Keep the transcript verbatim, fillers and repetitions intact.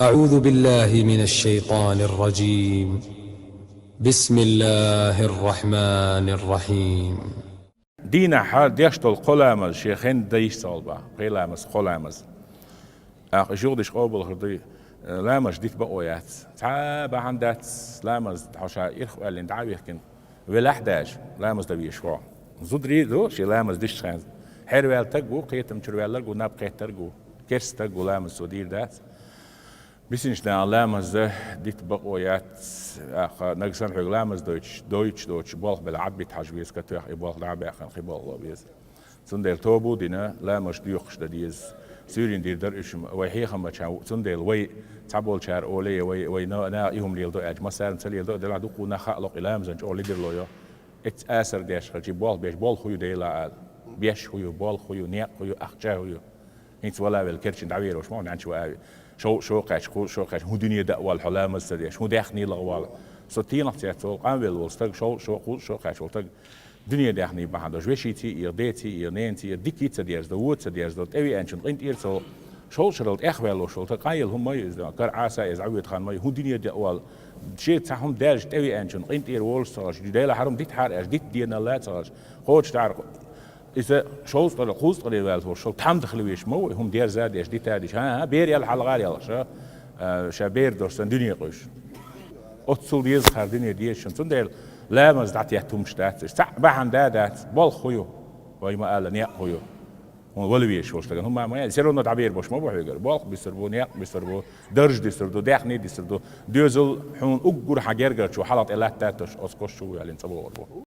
أعوذ بالله من الشيطان الرجيم. بسم الله الرحمن الرحيم. Дийнахьа деш долу кхо ламаз шен хенна дайш ца гӀолба, кхо ламаз, кхо ламаз. Ахь и жугӀдиш къобал хир дуй, ламаз дита бакъо яц. Цхьа а бахьана дац, ламаз хьо ша ирх ваьллина дӀа а вихкина, велахь а даьжа, ламаз дан везаш ву. Зударий ду, шен ламаз дишчу хенна. Хьерваьлла стаг ву, кхетам чуьра ваьлларг ву, наб кхеттарг ву, керста стаг ву, ламаз цо дийр дац. Бисинчу дагӀан ламаз дита бакъо яц, аха, нагахь санна хьоьга ламаз дойтуш, дойтуш доцуш, болх белахь Ӏад бита хьажа веза, катоьхна и болх дӀа а баьккхина, кхин болх ло беза. Цундела тоба а дина, ламазаш доькхуш дан деза. Суьйрин дийр дара уьш, вай хьехам бачхьана, цундела вай цхьаболчара олий, вай, вай на-, наха и хӀума леладо аьлча, массарна ца леладо, делахь дуккха нах хаалуш и ламазан чӀогӀа лидерло йо. Эццахь асар деш хилча, болх беш, болх хӀун ю Делан ала? Беш хӀун ю, болх хӀун ю, некъ хӀун ю, ахча хӀун ю? ХӀинца вала велла керчина дӀавер волуш ма ву, нанча ваа. Шов-, шо кхаьчча, кхуза шо кхаьчча, хӀун дуьне даа волу хьо ламаз ца деш, хӀун даьхний лаха волу? Со тенах цецволу, къанвелла волу стаг, шов-, шо-, кхуза шо кхаьчча волу стаг. Дуьне даьхний бахьана долуш, вешийций а, деций а, ненаций а, дика ца дерзадо, вон ца дерзадо, тӀевеанчун къинтӀера ца во. Шовзткъа шарал тӀехваьллуш волу стаг, къанъелла хӀума ма ю иза, кара Ӏаса иза Ӏавоьду хан ма ю, хӀун дуьне даа волу? Шеца цхьа хӀума даьржа тӀевеанчун къинтӀера волуш ца хилча, Делан хьарам дитахьара аьлча, дита деналла ца хилча, кхочушдахьара иза шовзткъа шарал, кхузткъа шарал ваьлла волуш волу тхьамда хила везаш ма ву, хӀума дерза а деш, дита а деш, хӀан-хӀа, бер ял хьалхара ялхаша, а, ша бер долуш санна дуьне къуьйсуш. Оццул деза хӀара дуьне дезачунна. Цундела ламаз дӀатетта хӀумаш дац уьш. Цхьаъ бахьана да а дац, болх хӀун ю? Вай ма ала, некъ хӀун ю? ХӀунда вала везаш волу стагана хӀума ма яц. Всё равно дӀабер болуш ма бу хьоьгара. Болх бисар бу, некъ бисар бу, дарж дисар ду, даьхний дисар ду. Доьзал хьуна уггар хьан гергарчо хьалха тӀе латтадеш, оцу кошчу ву аьлла цӀа богӀур бу.